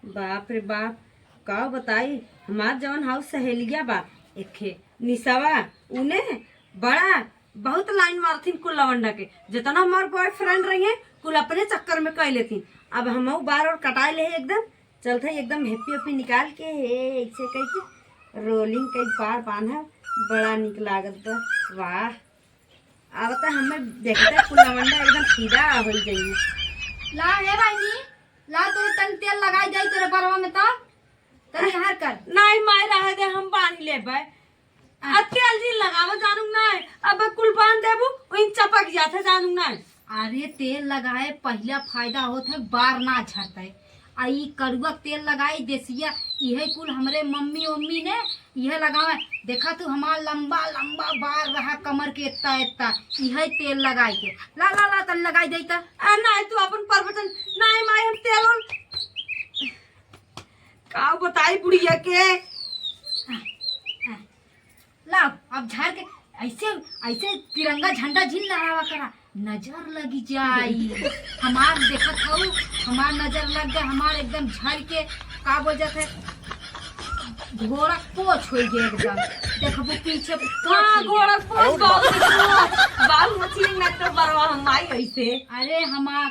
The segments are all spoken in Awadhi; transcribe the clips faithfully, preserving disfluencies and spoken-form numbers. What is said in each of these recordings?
बाप रे बाप, का बताई, हमार जवन हाउ सहेलिया बा, एखे निसवा, उने बड़ा बहुत लाइन मारथिन कुल लवंडा के। जितना हमार बॉयफ्रेंड रहिए, कुल अपने चक्कर में कइ लेथिन। अब हमहू बार और कटाए ले एकदम, चलत है एकदम हेप्पी हेप्पी निकाल के, हे, ऐसे कइ के रोलिंग कइ बार बांधब, बड़ा निक लागत बा। वाह, अब त हमें देखते कुल लवंडा एकदम फिदा होइ जाइए। ला हे बहिनी, ला तो तन तेल लगाई जाई तोरे बरवा में तो, तनी हार कर। नहीं माई, रहे दे, हम बांध लेबे। आ। आ तेल जिन लगावे जानू नहीं, अब कुल बांध देबू, ओइन चपक जाते जानू नहीं। अरे तेल लगाए पहिला फायदा होत है, बार ना झरते। आ ई कड़ुआ के तेल लगाई देसिया, इहे कुल हमरे मम्मी उम्मी ने इहे लगावे। देखा तू हमार लंबा लंबा बार रहा कमर के इतना इतना, इहे तेल लगाई के। ला ला ला तन लगाई देता। आ नहीं तू अपन परबटन, नहीं माई हम तेल उल का बताई बुढ़िया के। लाओ, अब झाड़ के ऐसे, ऐसे तिरंगा झंडा झिन लहरावा करा, नजर लगी जाई। हमार देखत हऊ, हमार नजर लग गए, हमार एकदम झड़ के, का बोल जात है, घोड़ा पोछ होइ गए एकदम। देखबू पीछे पोछ हाँ, होइ गए। घोड़ा पोछ, बाबू के पोछ, बाबू मछली में तो बरवा हम आई ऐसे। अरे हमार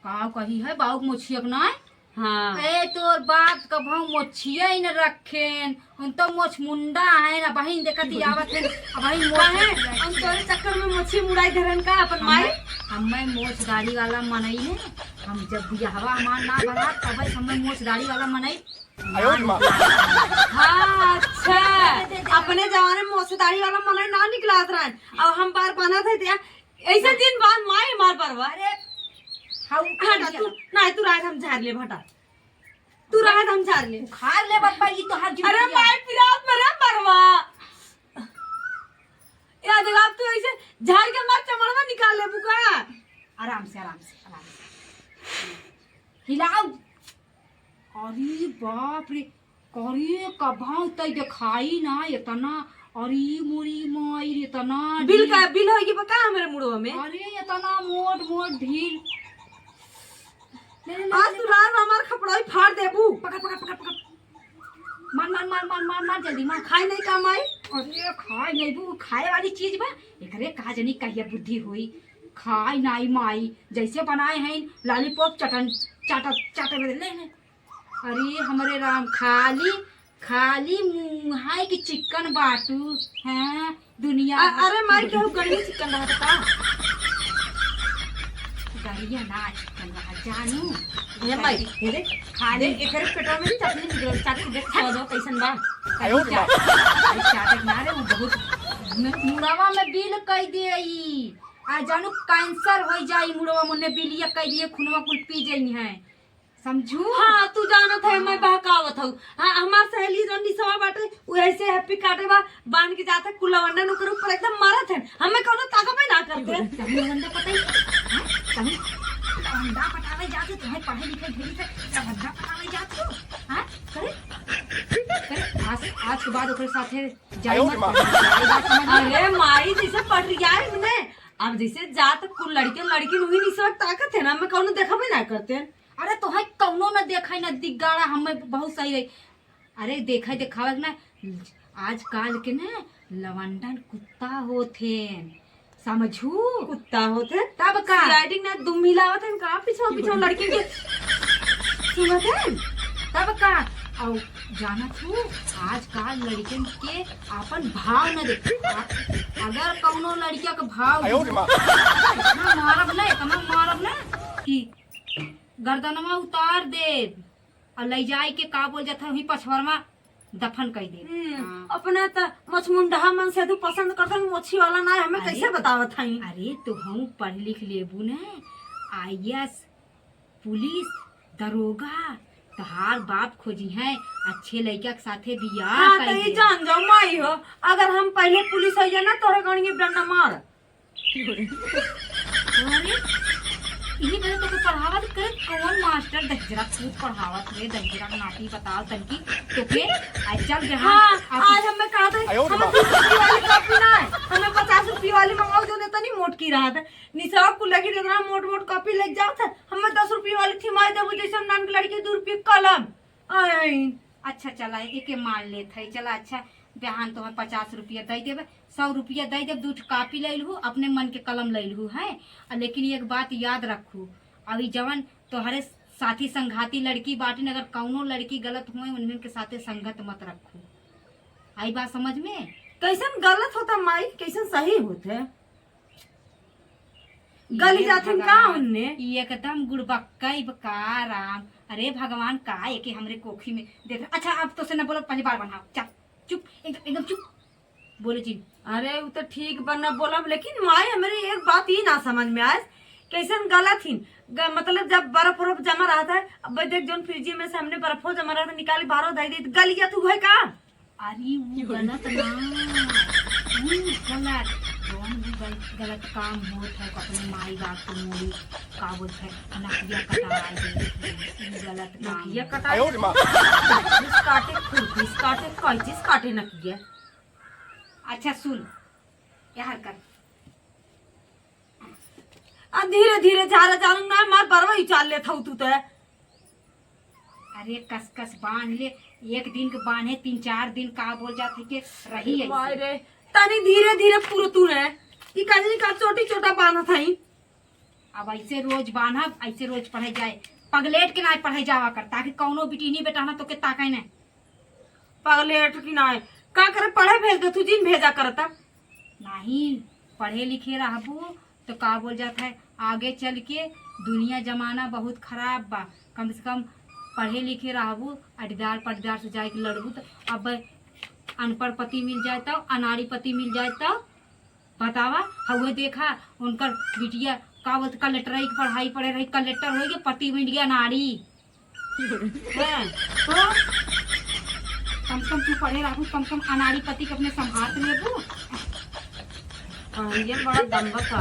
का कही है बाउक मोछियक नाय? हाँ। ए तोर बाप कभऊ मोछिया ही न रखेन, उन तो मोछ मुंडा है ना बहिन देखत ही आवत है, अब बहिन मोछ काहे? उठिया हम है। तोरे चक्कर में मोछी मुड़ाई धरन का अपन माई? हमें, हमें मोछ दाढ़ी वाला मनई है, हम जब बियाहवा हमार ना भरा तब हमें मोछ दाढ़ी वाला मनई। आयो रे माँ। हाँ, अच्छा, अपने जमाने में मोछ दाढ़ी वाला मनई ना निकलात रहन, अब हम बार बनत है त्या ऐसे दिन बाद माई मार परवा। अरे, हाउ हटा तू, नहीं तू रात हम झाड़ ले हटा। तू रात हम झाड़ ले। उखाड़ ले बप्पा, ई तो हाथ अरे जुटिया। माई पिरात मरे परवा। या देख, अब तू ऐसे झाड़ के मार चमड़वा निकाल ले बुका। आराम से, आराम से, आराम से। हिलाओ। अरे बाप रे, अरे कभाव तई देखाई ना इतना, अरे मोरी माई रे, इतना बिल ढील। का बिल होई बा का हमरे मुड़वा में? अरे इतना मोट मोट ढील। ले, ले, ले, आज ले, तू ले। रात हमार खपड़ाई फाड़ देबू। पकड़, पकड़, पकड़, पकड़। मार, मार, मार, मार, मार, मार, जल्दी मार। खाई नहीं का माई? अरे खाई नहीं बू, खाए वाली चीज बा। एकरे का जनी कहिया बुद्धि होई। खाई नाई माई, जैसे बनाए हैं लॉलीपॉप चटन, चाटत, चाटे बदे ले, ले। अरे हमरे राम, खाली, खाली मुँह है कि चिकन बाटू, हैं? दुनिया अ-, अरे माई, केहू गड़िया चिकन रहत का? गड़िया ना चिकन रहत, जानू। हे माई, हे रे, खाली दे, एकरे पेटवा में चटनी निकलल, चाट के देख, स्वादवा कैसन बा। अरे चा-, अरे चाटक ना रे, वो बहुत मुड़वा में बिल कई दे ई। आ जानू, कैंसर हो जाई मुड़वा में, ने बिलिया कई दिए, खूनवा कुल पी जाई है। समझू? हाँ, तू जानत है, मैं बहकावत हूँ। हाँ, हमार सहेली जो निसवा बाटे, उ ऐसे हैप्पी काटे बा, बांध के जात है, कुल लवंडन ओकर ऊपर एकदम मारत है। हमें कौनो ताकत में ना करते। तभी लवंडा पटाई, हाँ? तभी लवंडा पटावे जाते, तुम्हें पढ़े लिखे ढेर से लवंडा पटावे जात हो, हाँ? करे? करे? आज, आज के बाद ओकरे साथे जाई मत। अरे माई, जैसे पढ़ रही है इन्हें, अब जैसे जात कुल लड़के लड़किन उही निसवा ताकत है ना, हमें कौनो देखबे ना करते। अरे तोहे कौनो न देखाई न दिग्गाड़ा, हमें बहुत सही रही। अरे देखे देखावे के ना, आजकल के ना लवंडन कुत्ता होत हैं, समझू? कुत्ता होत हैं? तब का? सीआईडी ना दुम हिलावत हैं का पीछे पीछे लड़के के सुनत हैं? तब का? और जानत हूँ, आजकल लड़कन के आपन भाव न दे। अगर कौनो लड़किया के भाव आयो रे माँ। इतना मारब ना, इतना मारब ना कि गर्दनवा उतार देब और ले जाए के का बोल जाता है, वही पछवरमा दफन कर देब। हम्म, हाँ। अपना त मछमुंडहा मन से तू पसंद करता है, मोछी वाला ना है, हमें अरे, कैसे बतावत हई? अरे तो हम पढ़ लिख लेबू ना, आईएएस, पुलिस, दरोगा, तहार बाप खोजी है, अच्छे लड़का के साथे बियाह हाँ, कर तो ये दे। जान जाओ माई हो, अगर हम पहले पुलिस हो जाए ना, तोहरे गणिये डंडा मार। अरे, इही बजे तोके पढ़ावत करे, कौन मास्टर दहिजरा पूत पढ़ावत रे, दहिजरा नाती बताओ तनकी तोके। आ चल जहाँ हाँ, आप आज हमें कहा था, आयो रे हमें बाप। दस रुपये वाली कॉपी ना है, हमें पचास रुपये वाली मंगाओ, जो इतनी मोटकी रहा था। निशा कुल लगी इतना मोट मोट कॉपी ले जात है, हमें दस रुपये वाली थी, माई देबू जैसे हम नान के लड़की दू रुपये कलम। आइन। अच्छा, चला, एके मान लेत है। चला, अच्छा, बिहान तोहे पचास रुपया दई देबे, सौ रुपया दई देब, दू ठो कापी लई लहू, अपने मन के कलम लई लहू, हैं? आ, लेकिन एक बात याद रखू, अभी जवन तोहरे साथी संघाती लड़की बाटिन, अगर कौनो लड़की गलत होए, उनमें के साथे संगत मत रखू। आई बात समझ में? कैसन गलत होता माई, कैसन सही होत है? गली ये जाथिन का भगवान, उनने? ई एकदम गुड़बक्कई बा का राम। अरे भगवान, का एके हमरे कोखी में देख। अच्छा, अब तो से न बोलब, पहली बार बना। चुप, चुप, एकदम, एकदम चुप। बोले जी। अरे, उ तो ठीक बा, न बोलब, लेकिन माई, हमरे एक बात ई ना समझ में आए, कैसन गलत हिन? ग-, मतलब, जब बर्फ उर्फ जमा रहत है, अब देख, जौन फ्रिज में से हमने बर्फो जमा रहत है, निकाली बाहरो धई दी, गली जात है का? अरे, उ गलत ना, उ गलत, जौन भी गल-, गलत काम होत है, अपने माई बाप के मूड़ी, का बोलत है, नकिया कटाए दे, उ गलत काम नकिया है। कटाए आयो रे माँ। घिस काटे, खुरपीस काटे, कैचिस काटे नकिया। अच्छा सुन, यार कर। आ धीरे धीरे झारा जानू ना, मार बरवा ही चाल लेत हऊ तू ते। अरे कस कस बांध ले, एक दिन के बांधे तीन चार दिन का बोल जात है के रही है माय से। रे, तनी धीरे धीरे पूरो तू रे। ई कजरी का चोटी चोटा बांधत हई। अब ऐसे रोज बांधब, ऐसे रोज पढ़े जाए, पगलेट के ना पढ़े जावा कर, ताकि कौनो बिटिनी बेटा ना तोके ताके ना। पगलेट की ना, का करे पढ़े भेज दे तू, जिन भेजा करता। नहीं, पढ़े लिखे रहबू तो का बोल जात है, आगे चल के दुनिया जमाना बहुत खराब बा। कम से कम पढ़े लिखे रहबू, अडीदार पटदार से जाए के लड़बू तो अब अनपढ़ पति मिल जाए तब, अनाड़ी पति मिल जाए तब बतावा। हउए देखा उनकर बिटिया का बोलत कलेक्टरई के पढ़ाई पढ़े रही, कलेक्टर होइ गए, पति मिल गया अनाड़ी। हैं, तो कम से कम तू पढ़े रहबू, कम से कम अनाड़ी पति के अपने संभाल लेबू। हाँ, ये बड़ा दम्बा का।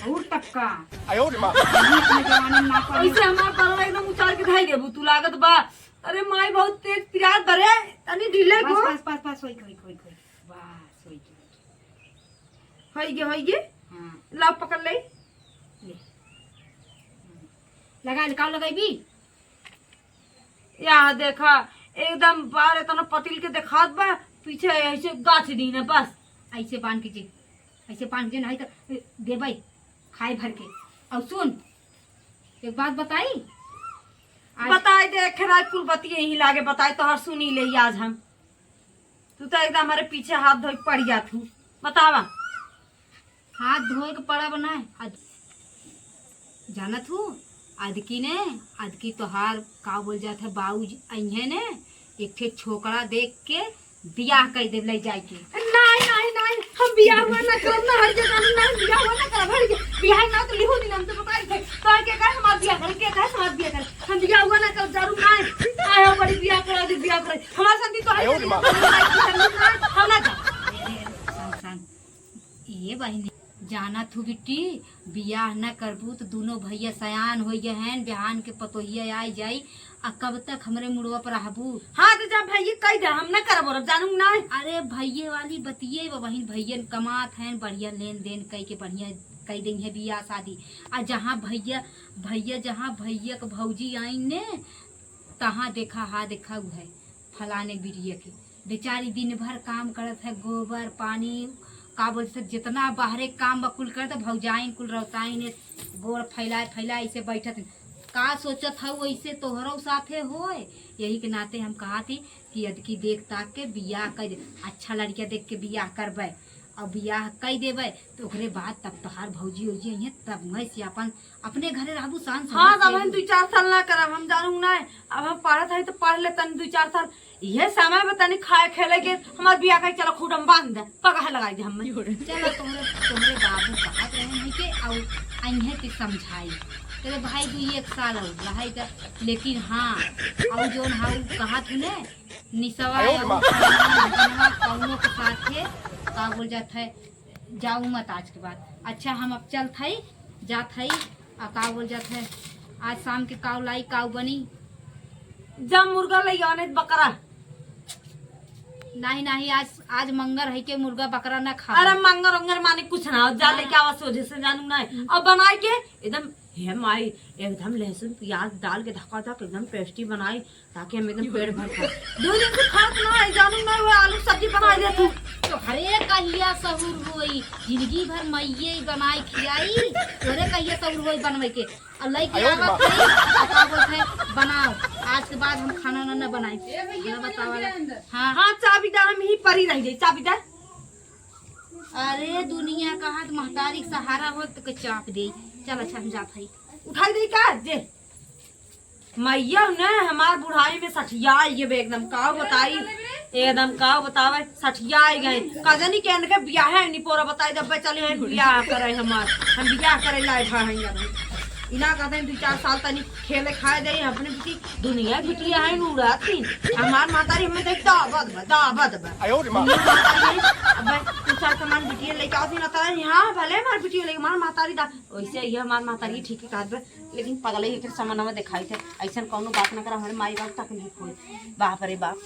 और तब का? आयो रे माँ। हमनी अपने जमाने में ना पढ़े। ऐसे हमार पलवा एकदम उतार के धाई देबू, तू लागत बा। अरे माई बहुत तेज पिरात बरे, तनी ढीले बस, को। बस, बस, बस, होई, होई, होई, होई। बस, होई, होई। होई गे, होई गे। हाँ। लाओ पकड़ ले। ले। लगा ले, का लगइबी? या देखा, एकदम बार इतना पतिल के देखात बा, पीछे ऐसे गाछ दीन है बस। ऐसे बांध के जे, ऐसे बांध के जे, नहीं तो देबै खाए भर के। और सुन, एक बात बताई? आज बताई दे, खेराय कुल बतिये ही लागे, बताई तोहर सुनी ले आज हम। तू तो एकदम हमारे पीछे हाथ धोई पड़ जात हूँ। बतावा। हाथ धोए के पड़ब ना। आज जानत हूँ, अदकी ने, अदकी तोहार का बोल जात है, बाबूजी अइहे ने, एक ठे छोकरा देख के बियाह कर देब ले जाए के। नहीं, नहीं, नहीं, हम बियाह हुआ ना करब ना, हर जगह ना, बियाह हुआ ना करब, हर जगह बियाह ना तो लिहो दिन हमसे बताई थे, तो के कहे हमार बियाह करे, के कहे हमार बियाह करे, हम बियाह हुआ ना करब, जरूर नहीं, आए हो बड़ी बियाह करा दे, बियाह करे, हमारे साथ भी तो है, आयो रे माँ। हम ना जा। ए, ए, सुन, सुन। ए बहिनी, जानत हूँ बिट्टी, बियाह न करबू त दुनो भैया सयान होइ गए हैं, बिहान के पतोहिया आई जाई, आ कब तक हमरे मुड़वा पर रहबू? हाँ तो जा भैया कह दे, हम न करब, अब जानू ना। अरे भैये वाली बतिये बा बहिन, भैयन कमात हैं, बढ़िया लेन देन कई के बढ़िया कई देंगे बियाह शादी। आ जहाँ भैया, भैया जहाँ भैया के भौजी आई ने, तहाँ देखा, हा देखा उ है फलाने बिटिया के। बेचारी दिन भर काम करत है, गोबर, पानी, का बोलते, जितना बाहरे काम बा कुल करत है, भौजाइन कुल रौताइन गोड़ फैलाए फैलाए ऐसे बैठत हैं। का सोचत हऊ ऐसे तोहरो साथे होए? यही के नाते हम कहा थी कि अदकी देख ताक के बियाह कर दे, अच्छा लड़किया देख के बियाह करबे और बियाह कर देबे तो ओकरे बाद तब तोहार भौजी उजी अइहें तब मैं से अपन अपने घरे रहबू शान से हाँ, बैठ तब हम के। दुई चार साल ना करब, हम जानू ना, अब हम पढ़त हई तो पढ़ ले तनी दुई चार साल, इहे समय में तनी खाए खेले के हमार बियाह कही चलो खूब हम बांध दे, पगह लगाई दे हमें। चलो तोहरे, तोहरे बाबू कहत रहे हैं के आउ अइहे के समझाई, तेरे भाई दुई एक साल और रहाई त, लेकिन हाँ, आउ जोन हाउ कहत हूँ ने, निसवा आयो रे आउ माँ। कौनो, कौनो के साथे का बोल जात है, जाऊ मत आज के बाद। अच्छा हम अब चलत हई, जात हई, आ का बोल जात है, आज शाम के काव लाई, काव बनी? जा मुर्गा लई आने बकरा। नहीं, नहीं, आज, आज मंगर है के मुर्गा बकरा ना खा। अरे मंगर उंगर माने कुछ ना हो, जा हाँ। लेके आवा सोझे से जानू ना। हम्म। अब बनाए के एकदम, हे माई, एकदम लहसुन प्याज डाल के धका धक एकदम tasty बनाई, ताकि हम एकदम पेट भर खाए। दो दिन से खात ना है जानू ना, वो आलू सब्जी बनाई दे तू। तोहरे कहिया सहूर होई, जिंदगी भर मइये बनाई खियाई, तोहरे कहिया सहूर होई बनवे के। और लइके आवत है, और का बोलत है, बनाओ, आज के बाद हम खाना ना, ना बनाई। ए भैया, हाँ, बतावा। हाँ। हाँ, चाबी दा, हम ही परी रह जाई, चाबी दा। अरे दुनिया का हाथ महतारी के सहारा हो तो के चाप दे। चल अच्छा हम जात हई। उठाई दे का जे? मैया ने हमार बुढ़ाई में सठियाई गए एकदम, का बताई, एकदम का बतावे, सठियाई गए। का जानी के इनके बियाह है नहीं पोरा बताई, जब चले हैं बियाह करे हमार, हम बियाह करे लाए भा हैं अभी। इना कहते हैं दो चार साल तनी खेले खाए दे अपने बिटी, दुनिया बिटिया है उड़ाती। हमार महतारी हमें देख दाबद बा, दाबद बा। आयो रे माँ। दुनिया महतारी है, अब तू चार सामान बिटिया लेके आओ ना तारा, हाँ भले हमार बिटिया लेके हमार महतारी दा, वैसे ये हमार महतारी ठीक ही कहत बा, लेकिन पगले ही के सामान हमें दिखाई थे। ऐसा कौनो बात ना करा, हमारे माई बाप तकलीफ होई। बाप रे बाप।